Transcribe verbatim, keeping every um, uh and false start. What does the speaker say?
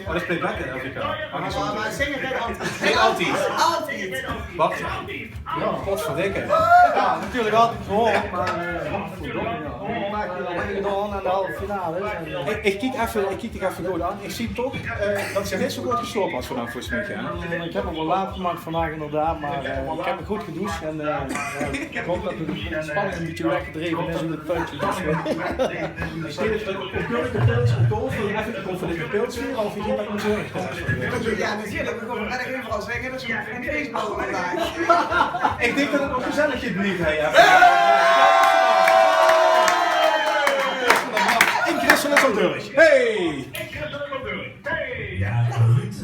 Oh, dat is playback, hè, Afrika. Maar, maar, maar zingen deed altijd. Deed altijd. Altijd. Wacht. Ja, godverdikke. Ja, natuurlijk altijd gewoon, maar, eh, godverdomme, ja. Wie maak je dat? Wat heb je gedaan aan de halve finale? En, eh, ich, ich kiek effe, ich kiek dich effe good aan. Ich zeen toch, eh, dat se neet zo good geslaope has vannacht, volges mich, hè? Mm, ich höb 't waal laat gemaak vandaag inderdaad, maar, eh, ich höb good gedouche en, eh, ja, ich hoop dat de spanning ein bietje weggedreve is in de puntjes. Dus, eh. Is dit ein bekoorlijke pils, ein koffie, effe ein koffie, ein pils weer, of is dit ein zorg? Ja, natuurlijk. We komen verder overal zeggen dat ze nog geen feestbal vandaag. Ich dink dat 't nog gezellig geblieve, hè, ja. En Christel is al durch. Hey! Ja, goed.